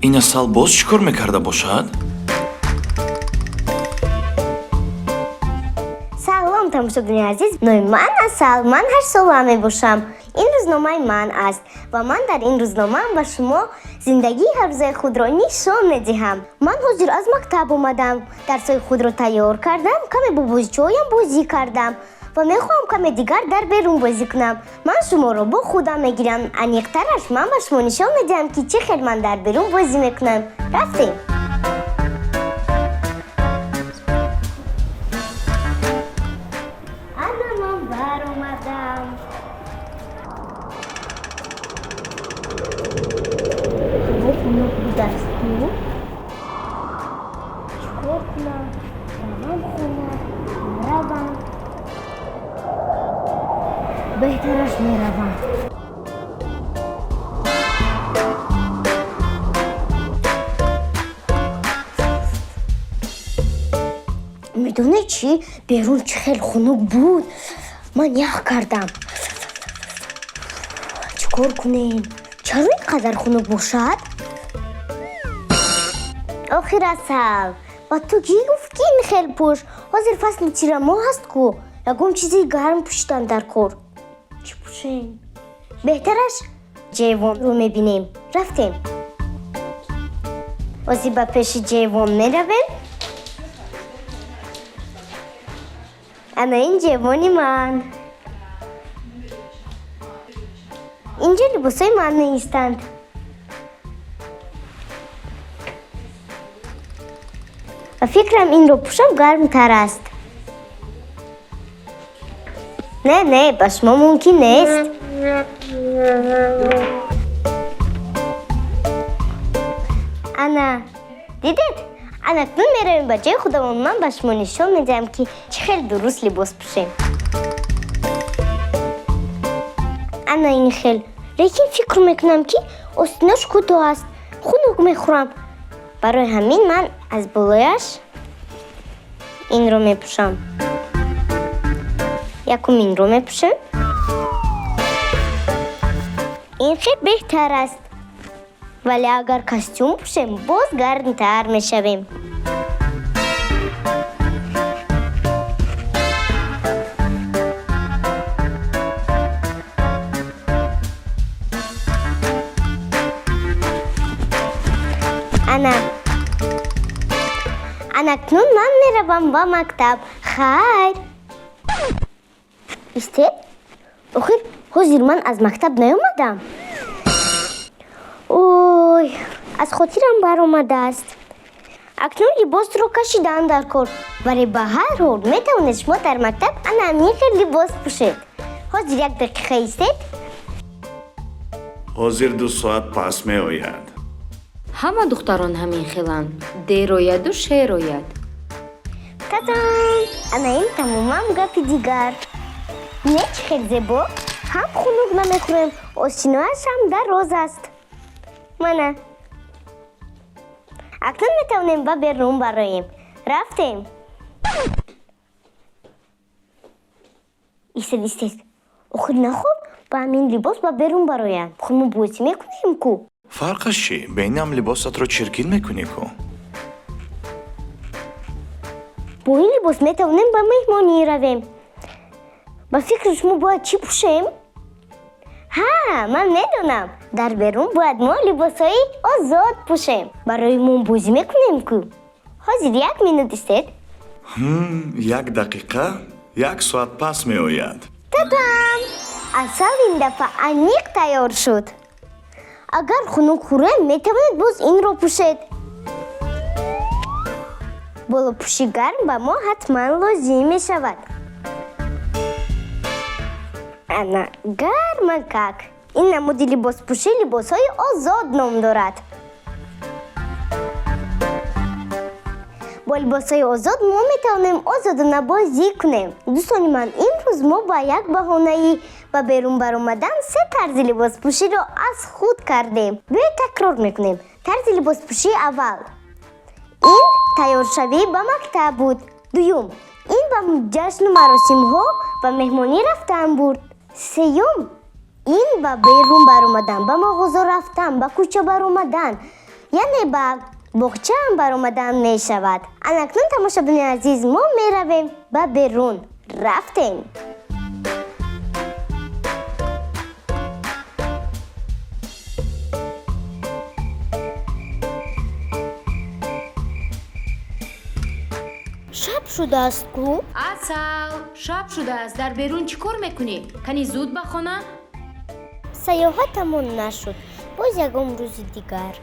Ин Асал боз чӣ кор мекарда бошад? Салом, тамошобинони азиз! Номи ман Асал, ман 8-сола мебошам. Ин рӯзномаи ман аст ва ман дар ин рӯзномаам ба шумо зиндагии ҳаррӯзаи худро нишон медиҳам. Ман ҳозир аз мактаб омадам, дарсҳои худро тайёр кардам, каме бо бозичаҳоям бозӣ кардам ва мехоҳам каме дигар дар берун бозӣ кунам. Ман шуморо бо худам мегирам. Аниқтараш, ман ба шумо нишон медиҳам, ки чӣ хел ман дар берун бозӣ мекунам. Рафтем. Ана ман баромадам. Ҳаво хунук будааст. Чӣ кор кунам? Равам хона, наравам? Беҳтараш меравам. Медонед чӣ? Берун чӣ хел хунук буд, ман ях кардам. Чӣ кор кунем? Чаро ин қадар хунук бошад? Охир, Асал, ба ту кӣ гуфт, ки ин хел пӯш? Ҳозир фасли тирамоҳ аст ку, ягон чизи гарм пӯшидан дар кор. Чӣ пӯшем? Беҳтараш ҷевонро мебинем. Рафтем. Ҳозир ба пеши ҷевон меравем. Ана ин ҷевони ман. Инҷо либосҳои ман меистанд. Ба фикрам, инро пӯшам, гармтар аст. Не, не, ба шумо мумкин нест. Ана, дидед? Ана акнун меравем ба ҷои худамон. Ман ба шумо нишон медиҳам, ки чӣ хел дуруст либос пӯшем. Ана ин хел. Лекин фикр мекунам, ки остинаш кӯтоҳ аст, хунук мехӯрам. Барои ҳамин ман аз болояш инро мепӯшам. Якум инро мепӯшам. Ин хел беҳтар аст, вале агар костюм пӯшем, боз гармтар мешавем. Ана, анакнун ман меравам ба мактаб. Хайр. Истед, охир ҳозир ман аз мактаб наёмадам. Ой, аз хотирам баромадааст. Акнун либосро кашидан дар кор, вале ба ҳар ҳол метавонед шумо дар мактаб ана ҳамин хел либос пӯшед. Ҳозир як дақиқа истед. Ҳозир 2 соат пас меояд. Ҳама духтарон ҳамин хеланд, дер ояду шер ояд. Татам! Ана ин тамоман гапи дигар. Не, чӣ хел зебо! Ҳам хунук намехӯрем, остинояш ҳам дароз аст. Мана, акнун метавонем ба берун бароем. Рафтем. Истед, истед, охир нахоб ба ҳамин либос ба берун бароям? Худ мо бозӣ мекунем ку. Фарқаш чӣ? Бeinам либосатро чиркин мекунӣ ку. Бо ин либос метавонем ба меҳмонӣ равем. Ба фикри шумо, бояд чӣ пӯшем? Ҳа, ман медонам, дар берун бояд мо либосҳои озод пӯшем. Барои мо бозӣ мекунем ку. Ҳозир як минут истед. Як дақиқа, як соат пас меояд. Татам! Асал ин дафъа аниқ тайёр шуд. Агар хунук хӯрем, метавонед боз инро пӯшед. Болопӯши гарм ба мо ҳатман лозим мешавад. Ана, гармакак. Ин намуди либоспӯшӣ либосҳои озод ном дорад. Бо либосҳои озод мо метавонем озодона бозӣ кунем. Дӯстони ман, имрӯз мо ба як баҳонаи ба берун баромадан се тарзи либоспӯширо аз худ кардем. Биёед, такрор мекунем. Тарзи либоспӯшии аввал ин тайёршавӣ ба мактаб буд. Дуюм ин ба ҷашну маросимҳо ва меҳмонӣ рафтан буд. Сеюм ин ба берун баромадан, ба мағоза рафтан, ба кӯча баромадан. Яъне ба боғчаам баромадан мешавад. Анакнун, тамошобинони азиз, мо меравем ба берун. Рафтем. Шаб шудааст ку. Асал, шаб шудааст, дар берун чӣ кор мекунӣ? Кани зуд ба хона. Саёҳатамон нашуд, боз ягон рӯзи дигар.